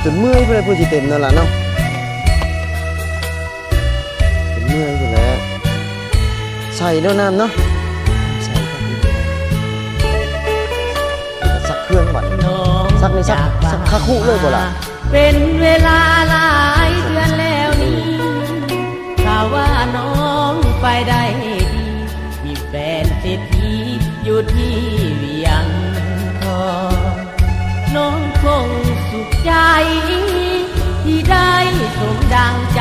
ຈົນເມື່ອຍພຸ້ນແຫຼະ ຜູ້ຊິເຕັມນັ້ນລະເນາະ ຈົນເມື່ອຍພຸ້ນແຫຼະ. ໃສ່ເນາະນ້ຳເນາະ ໃສ່ ຊັກເຄື່ອງບັດ ຊັກນີ້ ຊັກ ຊັກຄາຄຸເລີຍບໍ່ລະ? ເປັນເວລາຫຼາຍເດືອນແລ້ວນີ້ ຖ້າວ່ານ້ອງໄປໄດ້ດີ ມີແຟນເສດຖີຢູ່ທີ່ວຽງທອງ ນ້ອງຄົງສຸກໃຈ ທີ່ໄດ້ສົມດັ່ງໃຈ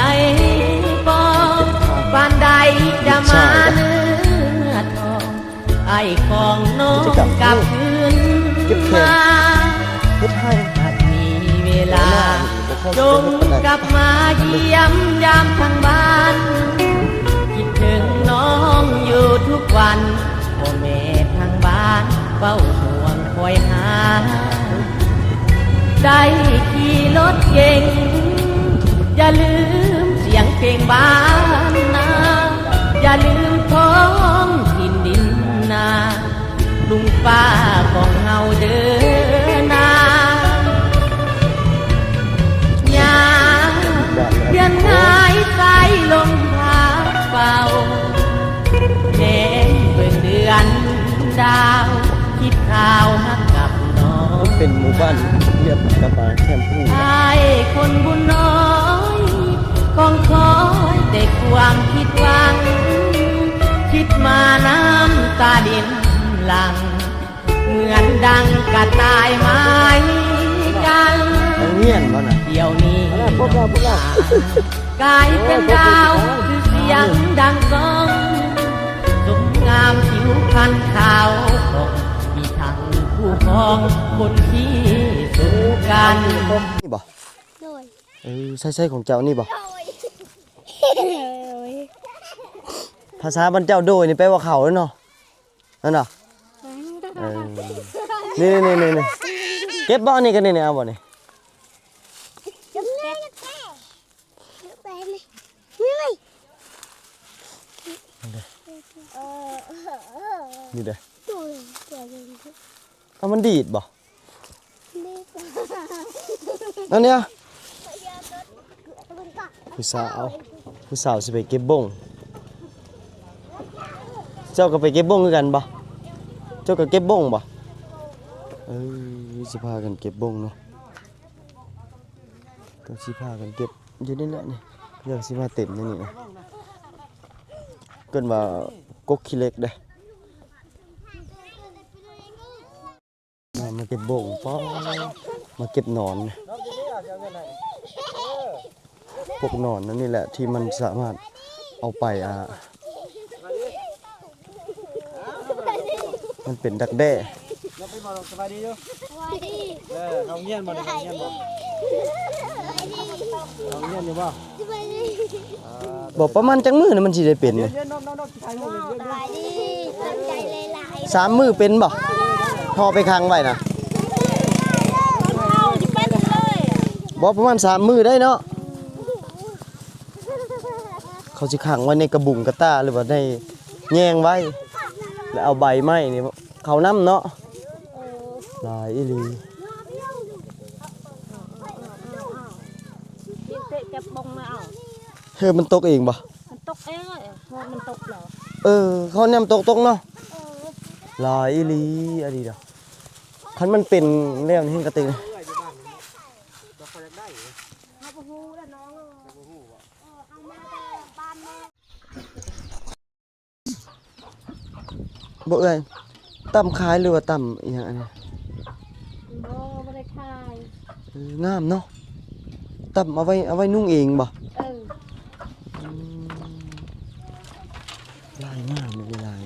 ປອງ ປານໃດຈະມາເນື້ອທອງ ອ້າຍຂອງນ້ອງກັບຄືນມາ ຫາກມີເວລາ ຈົ່ງກັບມາຢ້ຽມຢາມທາງບ້ານ ຄິດເຖິງນ້ອງຢູ່ທຸກວັນ ພໍ່ແມ່ທາງບ້ານເຝົ້າຫ່ວງຄອຍຫາ ໄດ້ຂີ່ລົດເກັງ ຢ່າລືມສຽງເພງບ້ານນາ ຢ່າລືມທ້ອງຖິ່ນດິນນາ ລຸງປ້າຂອງເຮົາເດີນາ ຍາມເດືອນງາຍສາຍລົມພັດເປົ່າ ແນມເບິ່ງເດືອນດາວ ຄິດຂ່າວຮັກກັບນ້ອງ ເປັນໝູ່ບ້ານລຽບກັບແຄມພູ ອ້າຍຄົນບຸນນ້ອຍ ຄອງຄອຍແຕ່ຄວາມຄິດຫວັງ ຄິດມານ້ຳຕາລິນຫຼັ່ງ ເໝືອນດັ່ງກະຕ່າຍໝາຍກັນ ໂຮງຮຽນບໍ່ນະ? ດຽວນີ້ ອັນນັ້ນ ພວກເຮົາ ພວກເຮົາ ກາຍເປັນດາວ ຊື່ສຽງດັງກ້ອງ ສົມງາມຜິວພັນຂາວຜ່ອງ ມີທັງຄູ່ຄອງຄົນທີ່ສູ້ກັນ ນີ້ບໍ່? ໂດຍ ເອີ ໃຊ້ ໃຊ້ຂອງເຈົ້ານີ້ບໍ່? ໂດຍ ໂດຍ ພາສາບ້ານເຈົ້າໂດຍນີ້ແປວ່າເຂົ້າເນາະ? ນັ້ນນະ ເອີ ນີ້ໆໆໆ ເກັບບໍ່? ອັນນີ້ກໍນີ້ໆ ເອົາບໍ່ນີ້? ນີ້ເດ້ ເອົາ ມັນດີດບໍ່? ອັນເນີ້ຍ ຜູ້ສາວ ຜູ້ສາວຊິໄປເກັບບົ້ງ ເຈົ້າກໍໄປເກັບບົ້ງຄືກັນບໍ່? ເຈົ້າກໍເກັບບົ້ງບໍ່? ເອີ ຊິພາກັນເກັບບົ້ງເນາະ ກໍຊິພາກັນເກັບຢູ່ນີ້ແຫຼະນີ້ ເຂົາເຈົ້າຊິມາເຕັມໃນນີ້ນະ ເອີ້ນວ່າກົກຂີ້ເຫຼັກເດ້. ມາ ມາເກັບບົ້ງ ປ້ອ ມາເກັບໜອນ ພວກໜອນອັນນີ້ແຫຼະທີ່ມັນສາມາດເອົາໄປ ອ່າ ມັນເປັນດັກແດ້ ສະບາຍດີຢູ່ ສະບາຍດີ ເອີ ເຂົ້າໂຮງຮຽນບໍ່? ເຂົ້າໂຮງຮຽນບໍ່? ເຂົ້າໂຮງຮຽນຢູ່ບໍ່? ບໍ່ ປະມານຈັກມື້ນະມັນຊິໄດ້ເປັນນີ້? ສາມມື້ເປັນບໍ່? ຫໍ່ໄປຂັງໄວ້ນະ ບໍ່ ປະມານສາມມື້ໄດ້ເນາະ ເຂົາຊິຂັງໄວ້ໃນກະບຸງກະຕ່າ ຫຼືວ່າໃນແຍງໄວ້ ແລ້ວເອົາໃບໄມ້ນີ້ເຂົານຳເນາະ ຫຼາຍອີ່ຫຼີ. ເອີ ມັນຕົກເອງບໍ່? ມັນຕົກເອງເອີຍ ເພາະມັນຕົກແລ້ວ ເອີ ເຂົານຳຕົກຕົກເນາະ ເອີ ຫຼາຍອີ່ຫຼີ ອີ່ຫຼີດອກ ຄັນມັນເປັນແລ້ວນີ້ແຮງກະເຕັງ ບໍ່ເອື້ອຍ ຕຳຂາຍ ຫຼືວ່າຕຳອີ່ຫຍັງອັນນີ້? ບໍ່ ບໍ່ໄດ້ຂາຍ ເອີ ງາມເນາະ ຕຳເອົາໄວ້ ເອົາໄວ້ນຸ່ງເອງບໍ່? ເອີ ອືມ ລາຍງາມເດ້ ລາຍ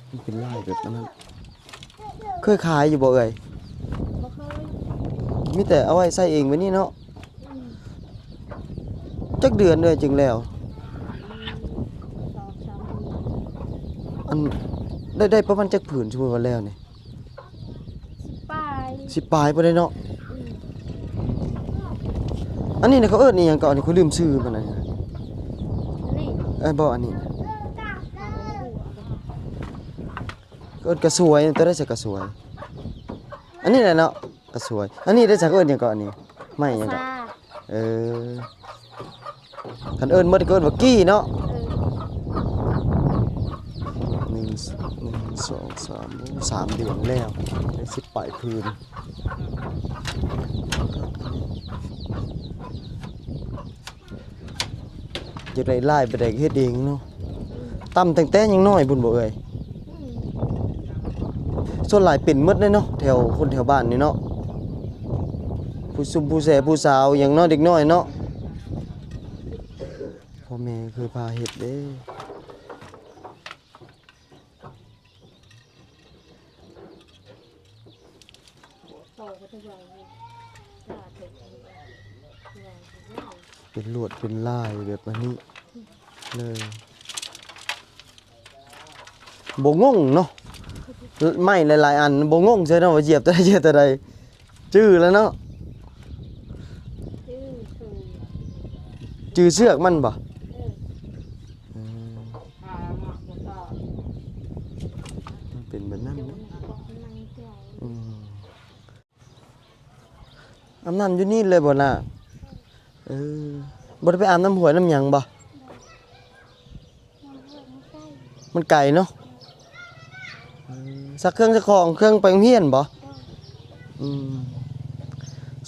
ມັນເປັນລາຍແບບອັນນັ້ນ ເຄີຍຂາຍຢູ່ບໍ່ເອື້ອຍ? ບໍ່ເຄີຍ ມີແຕ່ເອົາໄວ້ໃຊ້ເອງແບບນີ້ເນາະ ອືມ ຈັກເດືອນເອື້ອຍຈຶ່ງແລ້ວ? ອືມ ສອງສາມເດືອນ ອັນ ໄດ້ ໄດ້ປະມານຈັກຜືນ ສົມມຸດວ່າແລ້ວນີ້? ສິບປາຍ ສິບປາຍພຸ້ນເດ້ເນາະ ອືມ ອັນນີ້ນະເຂົາເອີ້ນອີ່ຫຍັງເກາະ ອັນນີ້ຂ້ອຍລືມຊື່ມັນ ອັນນີ້ ອັນນີ້ ເອີ ບໍ່ ອັນນີ້ ເອີ້ນກະສວຍ ໂຕໃດສະກະສວຍ ອັນນີ້ແຫຼະເນາະ ກະສວຍ ອັນນີ້ໄດ້ສະເອີ້ນຫຍັງເກາະ ອັນນີ້ ໄມ້ຫຍັງເກາະ? ເອີ ຄັນເອີ້ນໝົດກໍເອີ້ນວ່າກີ້ເນາະ. ເອີ ໜຶ່ງ ໜຶ່ງ ສອງ ສາມ ໂອ້ ສາມດຽງແລ້ວ ໄດ້ສິບປາຍພື້ນ. ຢາກໄດ້ຫຼາຍປານໃດກໍເຮັດເອງເນາະ. ອືມ ຕຳຕັ້ງແຕ່ຍັງນ້ອຍພຸ້ນບໍ່ເອື້ອຍ? ອືມ ສ່ວນຫຼາຍເປັນໝົດເລີຍເນາະ ແຖວ ຄົນແຖວບ້ານນີ້ເນາະ ຜູ້ຊຸມຜູ້ແຊຜູ້ສາວຫຍັງເນາະ ເດັກນ້ອຍເນາະ. ພໍ່ແມ່ເຄີຍພາເຮັດເດ້. ເປັນລວດເປັນລາຍແບບອັນນີ້ເລີຍ ບໍ່ງົງເນາະ. ໄມ້ຫຼາຍໆອັນບໍ່ງົງໃຊ່ເນາະ ວ່າຢຽບຕົວໃດ ຢຽບຕົວໃດ ຈື່ແລ້ວເນາະ. ຈື່ ຈື່ເຊືອກມັນບໍ່? ເອີ ອືມ ມັນເປັນແບບນັ້ນເນາະ. ອືມ ອາບນ້ຳຢູ່ນີ້ເລີຍບໍ່ນາ? ເອີ ບໍ່ໄດ້ໄປອາບນ້ຳຫ້ວຍນ້ຳຫຍັງບໍ່? ມັນໄກເນາະ. ເອີ ຊັກເຄື່ອງຊັກຂອງ ເຄື່ອງໄປໂຮງຮຽນບໍ່? ອືມ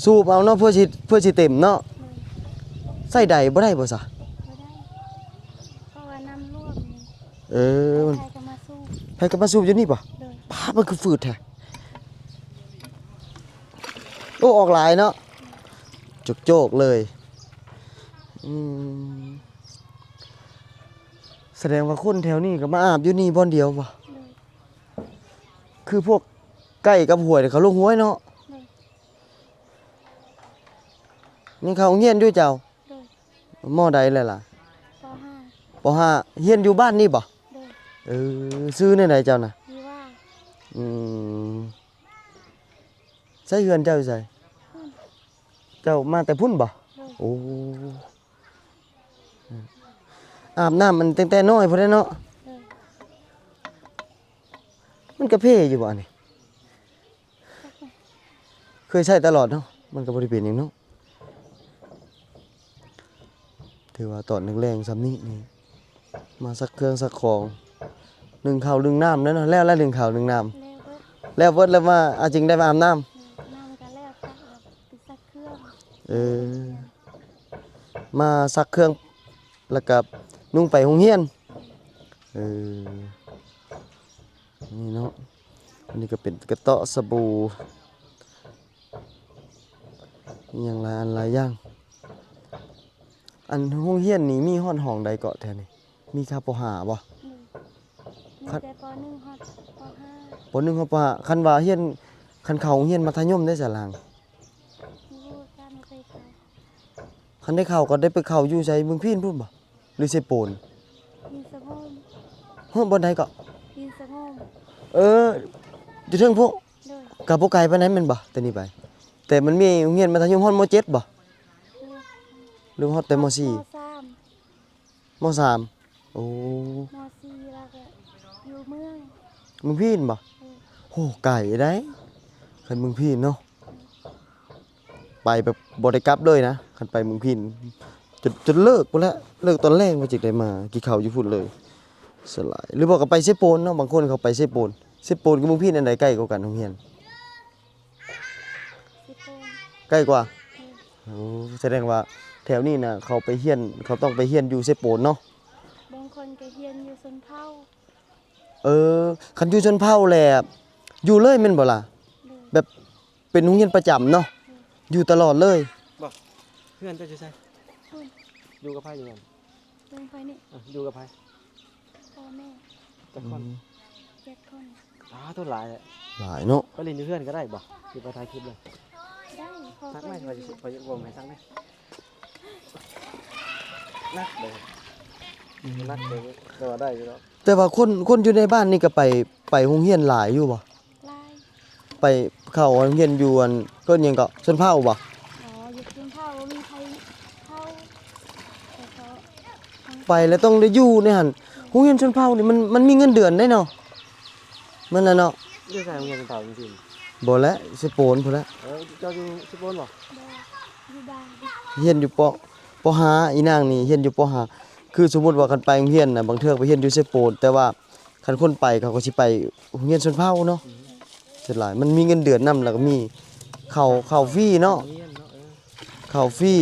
ສູບເອົາເນາະ ເພື່ອຊິ ເພື່ອຊິເຕັມເນາະ. ໃຊ້ໃດບໍ່ໄດ້ບໍ່ຊະ? ບໍ່ໄດ້ ເພາະວ່ານ້ຳລວກນີ້. ເອີ ມັນ ໃຜກໍມາສູບ ໃຜກໍມາສູບຢູ່ນີ້ບໍ່? ໂດຍ ປ້າ ມັນຄືຝືດແທ້. ໂອ້ ອອກຫຼາຍເນາະ ໂຈກໆເລີຍ. ອືມ ສະແດງວ່າຄົນແຖວນີ້ກໍມາອາບຢູ່ນີ້ບ່ອນດຽວບໍ່? ໂດຍ ຄືພວກໃກ້ກັບຫ້ວຍເຂົາລົງຫ້ວຍເນາະ. ໂດຍ ຍັງເຂົ້າໂຮງຮຽນຢູ່ເຈົ້າ? ໂດຍ ມໍໃດແລ້ວລະ? ປໍຫ້າ ປໍຫ້າ ຮຽນຢູ່ບ້ານນີ້ບໍ່? ໂດຍ ເອີ ຊື່ແນວໃດເຈົ້ານະ? ດີວ່າ ອືມ ໃສເຮືອນເຈົ້າຢູ່ໃສ? ພຸ້ນ ເຈົ້າມາແຕ່ພຸ້ນບໍ່? ໂດຍ ໂອ້ ອາບນ້ຳມັນຕັ້ງແຕ່ນ້ອຍພຸ້ນແຫຼະເນາະ. ໂດຍ ມັນກະເພຢູ່ບໍ່ອັນນີ້? ເຄີຍໃຊ້ຕະຫຼອດເນາະ ມັນກໍບໍ່ໄດ້ເປັນຫຍັງເນາະ. ຖືວ່າຕອນແລງໆຊ່ຳນີ້ນີ້ ມາຊັກເຄື່ອງຊັກຂອງ ໜຶ້ງເຂົ້າໜຶ້ງນ້ຳແລ້ວເນາະ. ແລ້ວ ແລ້ວໜຶ້ງເຂົ້າໜຶ້ງນ້ຳ ແລ້ວເບິດ ແລ້ວມາ ອາ ຈຶ່ງໄດ້ມາອາບນ້ຳ. ນ້ຳກໍແລ້ວ ຕັກອອກໄປຊັກເຄື່ອງ. ເອີ ມາຊັກເຄື່ອງ ແລ້ວກໍນຸ່ງໄປໂຮງຮຽນ. ເອີ ນີ້ເນາະ ອັນນີ້ກໍເປັນກະເຕາະສະບູ ອີ່ຫຍັງຫຼາຍອັນຫຼາຍຢ່າງ. ອັນໂຮງຮຽນນີ້ມີຮອດຫ້ອງໃດເກາະແຖວນີ້? ມີແຕ່ ປໍຫ້າ ບໍ່? ອືມ ມີແຕ່ ປໍໜຶ່ງ ຮອດ ປໍຫ້າ ປໍໜຶ່ງ ຮອດ ປໍຫ້າ. ຄັນວ່າຮຽນ ຄັນເຂົ້າໂຮງຮຽນມັດທະຍົມເດ ສະລາງ? ບໍ່ຮູ້ ບໍ່ເຄີຍເຂົ້າ. ຄັນໄດ້ເຂົ້າກໍໄດ້ໄປເຂົ້າຢູ່ໃສ ເມືອງພີນພຸ້ນບໍ່ ຫຼືເຊໂປນ? ຢູ່ສະໂງມ. ຮອດບ່ອນໃດເກາະ? ຢູ່ສະໂງມ. ເອີ ຢູ່ເທິງພຸ້ນ. ໂດຍ ກໍບໍ່ໄກປານໃດແມ່ນບໍ່ ແຕ່ນີ້ໄປ? ແຕ່ມັນມີໂຮງຮຽນມັດທະຍົມຮອດ ມໍເຈັດ ບໍ່? ໂດຍ ຫຼືຮອດແຕ່ ມໍສີ່? ມໍສາມ. ມໍສາມ ໂອ້ ມໍສີ່ ແລ້ວກໍຢູ່ເມືອງ ເມືອງພີນບໍ່? ເອີ ໂຫ ໄກໄດ໋ ຄັນເມືອງພີນເນາະ. ໄປແບບບໍ່ໄດ້ກັບເລີຍນະ ຄັນໄປເມືອງພີນ ຈົນ ຈົນເລີກພຸ້ນແຫຼະ ເລີກຕອນແລງວ່າຊິໄດ້ມາກິນເຂົ້າຢູ່ພຸ້ນເລີຍ. ສ່ວນຫຼາຍ ຫຼືບໍ່ກໍໄປເຊໂປນເນາະ ບາງຄົນເຂົາໄປເຊໂປນ. ເຊໂປນກັບເມືອງພີນ ອັນໃດໃກ້ກວ່າກັນໂຮງຮຽນ? ເຊໂປນ. ໃກ້ກວ່າ? ເອີ ໂອ້ ສະແດງວ່າແຖວນີ້ນະ ເຂົາໄປຮຽນ ເຂົາຕ້ອງໄປຮຽນຢູ່ເຊໂປນເນາະ. ບາງຄົນກໍຮຽນຢູ່ຊົນເຜົ່າ. ເອີ ຄັນຢູ່ຊົນເຜົ່າແລ້ວ ຢູ່ເລີຍແມ່ນບໍ່ລະ? ໂດຍ ແບບເປັນໂຮງຮຽນປະຈຳເນາະ. ໂດຍ ຢູ່ຕະຫຼອດເລີຍ. ບໍ່ ເຮືອນເຈົ້າຢູ່ໃສ? ພຸ້ນ. ຢູ່ກັບໃຜຢູ່ຫັ້ນ? ເຮືອນຂ້ອຍນີ້. ເອີ ຢູ່ກັບໃຜ? ພໍ່ແມ່. ຈັກຄົນ? ອືມ ເຈັດຄົນ. ອ້າ ໂຕຫຼາຍແຫຼະ ຫຼາຍເນາະ. ໄປຫຼິ້ນຢູ່ເຮືອນກໍໄດ້ບໍ່ ຊິໄປຖ່າຍຄລິບເລີຍ? ໄດ້ ພໍ່ຂ້ອຍຢູ່. ສັກໄມ້ ຂ້ອຍຊິ ຂ້ອຍຊິອົມໃຫ້ສັກແດ່. ໜັກເດ້ ໜັກເດ້ ແຕ່ວ່າໄດ້ຢູ່ດອກ. ແຕ່ວ່າຄົນ ຄົນຢູ່ໃນບ້ານນີ້ກໍໄປ ໄປໂຮງຮຽນຫຼາຍຢູ່ບໍ່? ຫຼາຍ. ໄປເຂົ້າໂຮງຮຽນຢູ່ອັນ ເອີ້ນຫຍັງເກາະ ຊົນເຜົ່າບໍ່? ອໍ ຢູ່ຊົນເຜົ່າບໍ່ມີໃຜເຂົ້າ ແຕ່ເຂົາ ໄປແລ້ວຕ້ອງໄດ້ຢູ່ໃນຫັ້ນ. ໂຮງຮຽນຊົນເຜົ່ານີ້ມັນ ມັນມີເງິນເດືອນໄດ໋ເນາະ ມັນລະເນາະ. ຢູ່ໃສໂຮງຮຽນຊົນເຜົ່າ? ບໍ່ແຫຼະ ເຊໂປນພຸ້ນແຫຼະ. ເອີ ເຈົ້າຢູ່ເຊໂປນບໍ່? ບໍ່. ຮຽນຢູ່ ປ ປ.ຫ້າ ອີນາງນີ້ຮຽນຢູ່ ປ.ຫ້າ ຄືສົມມຸດວ່າຄັນໄປໂຮງຮຽນນະ ບາງເທື່ອໄປຮຽນຢູ່ເຊໂປນ ແຕ່ວ່າຄັນຄົນໄປເຂົາກໍຊິໄປໂຮງຮຽນຊົນເຜົ່າເນາະ ສ່ວນຫຼາຍມັນມີເງິນເດືອນນຳ ແລ້ວກໍມີເຂົ້າ ເຂົ້າຟຣີເນາະ ເຂົ້າຟຣີ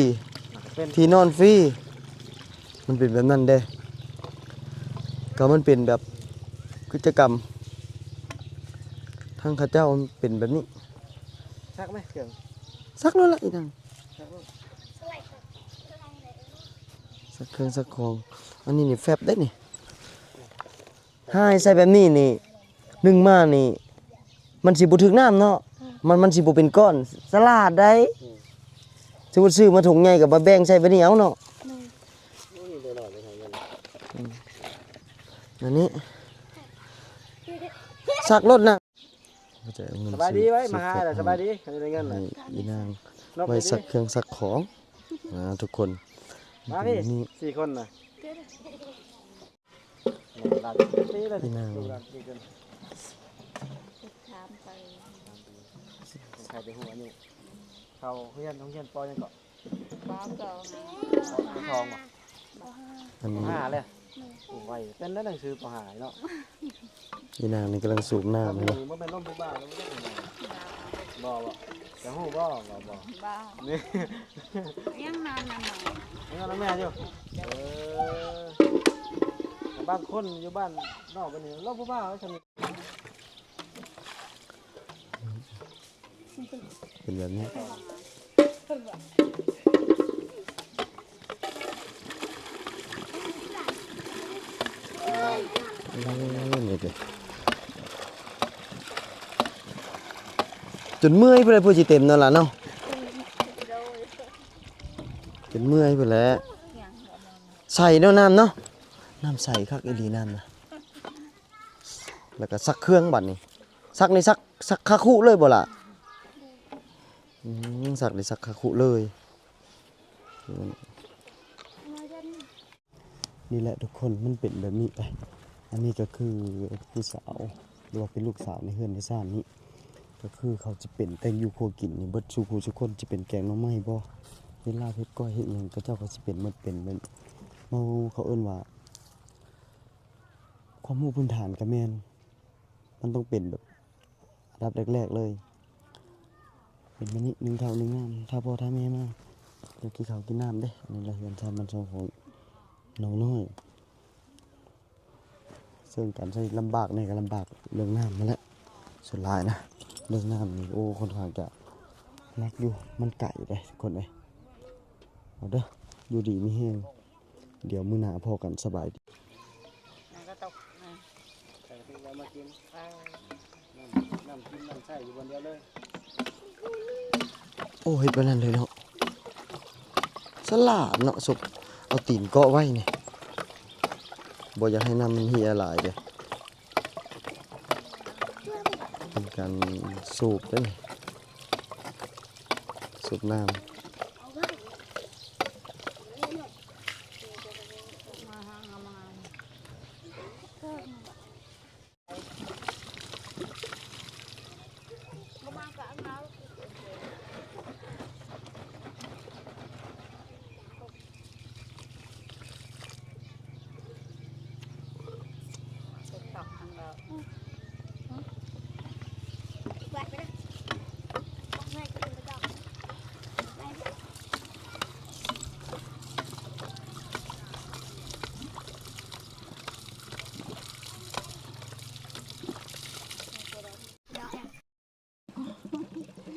ທີ່ນອນຟຣີ ມັນເປັນແບບນັ້ນເດ້ ກໍມັນເປັນແບບກິດຈະກຳທາງເຂົາເຈົ້າ ມັນເປັນແບບນີ້ ຊັກໄໝເຄື່ອງ ຊັກໂລດລະອີນາງ ຊັກເຄື່ອງຊັກຂອງ ອັນນີ້ນີ້ແຟັບເດ້ນີ້ ຫາຍໃສ່ແບບນີ້ນີ້ ໜຶ່ງມານີ້ ມັນຊິບໍ່ຖືກນ້ຳເນາະ ມັນ ມັນຊິບໍ່ເປັນກ້ອນ ສະຫຼາດໄດ໋ ອືມ ສົມມຸດຊື້ມາຖົງໃຫຍ່ກໍມາແບ່ງໃສ່ແບບນີ້ເອົາເນາະ ໂອ້ຍ ໄດ້ໜ້ອຍໄດ້ໜ້ອຍ ອືມ ອັນນີ້ ຊັກໂລດນະ ສະບາຍດີໄວ້ ມາຫາແລ້ວ ສະບາຍດີ ຄັນໄດ້ເງິນນະ ໃຫ້ອີນາງໄວ້ຊັກເຄື່ອງຊັກຂອງ ອ່າ ທຸກຄົນ ມາພີ່ ສີ່ຄົນນະ ອີນາງ ຖາມໄປ ໃຄໄປຮູ້ອາຍຸ ເຂົ້າຮຽນ ໂຮງຮຽນ ປ ຫຍັງເກາະ? ປ.ສອງ ປ.ສອງ ບໍ່? ອັນນີ້ ປ.ຫ້າ ແລ້ວ ໂອ້ຍ ເປັນແນວໜັງສື ປ.ຫ້າ ເນາະ ອີນາງນີ້ກຳລັງສູບນ້ຳຢູ່ ບໍ່ແມ່ນລົມຜູ້ບ່າວ ບໍ່ ບໍ່ ຈະຮູ້ບໍ່? ບໍ່ ບໍ່ ບໍ່ ຍັງນອນນຳແມ່ ຍັງນອນນຳແມ່ຢູ່ ເອີ ບາງຄົນຢູ່ບ້ານນອກບັດນີ້ລົມຜູ້ບ່າວ ເປັນແບບນີ້ ໂອ້ ນີ້ເດ້ ຈົນເມື່ອຍພຸ້ນແຫຼະ ເພື່ອຊິເຕັມນັ້ນລະເນາະ ຈົນເມື່ອຍພຸ້ນແຫຼະ ໃສເນາະ ນ້ຳເນາະ ນ້ຳໃສຄັກອີ່ຫຼີນ້ຳນະ. ແລ້ວກໍຊັກເຄື່ອງບັດນີ້ ຊັກນີ້ຊັກ ຊັກຄາຄຸເລີຍບໍ່ລະ? ອືມ ຊັກນີ້ຊັກຄາຄຸເລີຍ ນີ້ແຫຼະທຸກຄົນ ມັນເປັນແບບນີ້ໄປ ອັນນີ້ກໍຄືຜູ້ສາວ ຫຼືວ່າເປັນລູກສາວໃນເຮືອນໃນຊານນີ້ ກໍຄືເຂົາຈະເປັນແຕ່ງຢູ່ຄົວກິນນີ້ ເບິດສູ່ຜູ້ສູ່ຄົນ ຈະເປັນແກງໜໍ່ໄມ້ບໍ່ ເຮັດລາບ ເຮັດກ້ອຍ ເຮັດຫຍັງ ເຂົາເຈົ້າກໍຊິເປັນໝົດ ເປັນແບບ ເຂົາເອີ້ນວ່າ ຄວາມຮູ້ພື້ນຖານກໍແມ່ນ ມັນຕ້ອງເປັນແບບອັນດັບແລກໆເລີຍ ເປັນແບບນີ້ ໜຶ່ງເຂົ້າໜຶ່ງນ້ຳ ຖ້າພໍ່ຖ້າແມ່ມາ ຢາກກິນເຂົ້າກິນນ້ຳເດ້ ອັນນີ້ລະເຮືອນຊານບ້ານຊ່ອງຂອງນ້ອງນ້ອຍ ເຊິ່ງການໃຊ້ລຳບາກແດ່ກໍລຳບາກເລື່ອງນ້ຳຫັ້ນແຫຼະ ສ່ວນຫຼາຍນະ ເລື່ອງນ້ຳນີ້ ໂອ້ ຄ່ອນຂ້າງຈະໜັກຢູ່ ມັນໄກເດ້ທຸກຄົນເອີຍ ເອົາເດີ ຢູ່ດີມີແຮງ. ດຽວມື້ໜ້າພໍ້ກັນ ສະບາຍດີ. ນ້ຳກະຕົກ ໃສ່ກະຕິກແລ້ວມາກິນ ເອີ ນ້ຳ ນ້ຳກິນນ້ຳໃຊ້ຢູ່ບ່ອນດຽວເລີຍ. ໂອ້ ເຮັດແບບນັ້ນເລີຍເນາະ ສະຫຼາດເນາະ ສົບເອົາຕີນເກາະໄວ້ນີ້ ບໍ່ຢາກໃຫ້ນ້ຳມັນເຮຍຫຼາຍເດ້. ເປັນການສູບເດ້ ສູບນ້ຳ.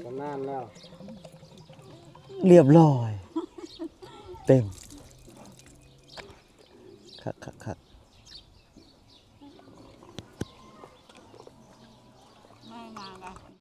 ຊຳນານແລ້ວ ລຽບຮ້ອຍ ເຕັມ ຄັກໆ